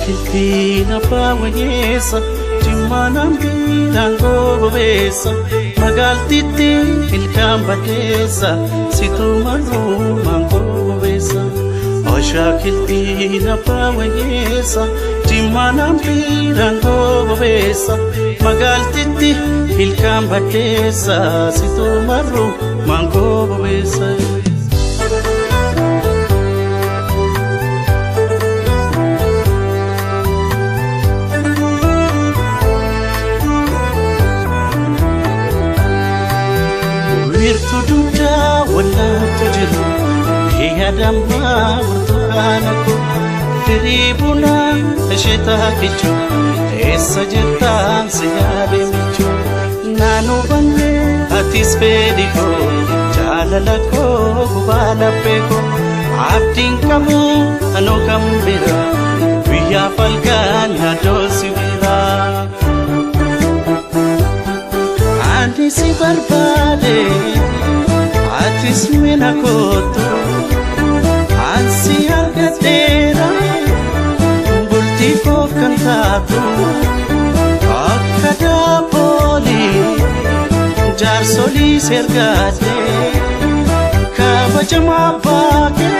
Ashaakiltiin abbaa wayyeessa jimmaanaan biiraan gobeessa magaaltitti ilkaan baddeessa situu marruumaan gobeessa. Ashaakiltiin abbaa wayyeessa jimmaanaan biiraan gobeessa magaaltitti ilkaan baddeessa situu marruumaan gobeessa. Wiirtuu dugdaa wal'aantu jiru yaadammaa burtukaana koo firii bunaa ishee taakichu eessa jirtaan si yaade michu naannoo bannee atis fedhi koo jaalala koo gubaa laphee koo abdiin qabu anoo kan bira guyyaa falkaan yaadoo si biraa. Ani si barbaade atis mina kootu ansi argateera bultii koof kan taatu akka daabboolii jaarsolii sergaate kabajamaa baakee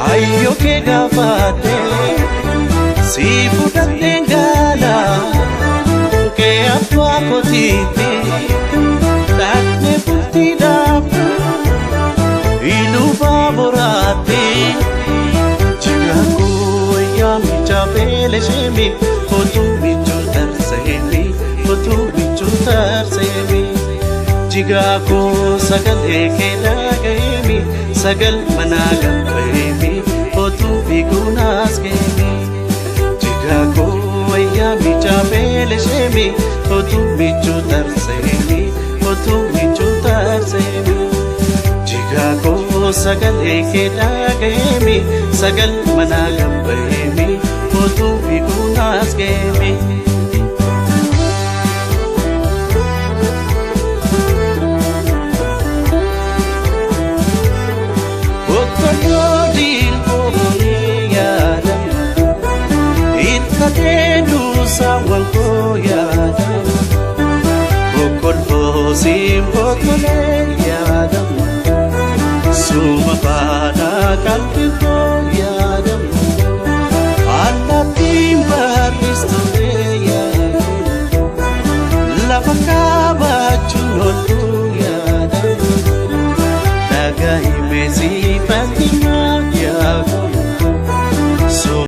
ayyoo kee gaafate si fudhadheen gaala. Kee abbaa kootiitti dhaqne bultii dhaabdu iluu baaburaatti jigaa koo yaamicha beelesheemi otuu michuu tarseemi otuu michuu tarseemi jigaa koo sagalee kee dhagayeemi sagal manaa gabbayeemi otuu fiiguunaas geemi jigaa koo. Yaamicha beelesheemi otuu michuu tarseemi otuu michuu tarseemi jigaa koo sagalee kee dhagayeemi sagal manaa gabbayeemi otuu fiiguunaas geemi. Boqqolloo diilgoonii yaadama hirkatee duusaawwan koo yaadama boqqolloo siin boqqolee yaadama suma faana qalbii koo yaadama allaattiin barreessitee yaadama lafa kaabachuun ooltuu yaadama dhagaa himee siifatti.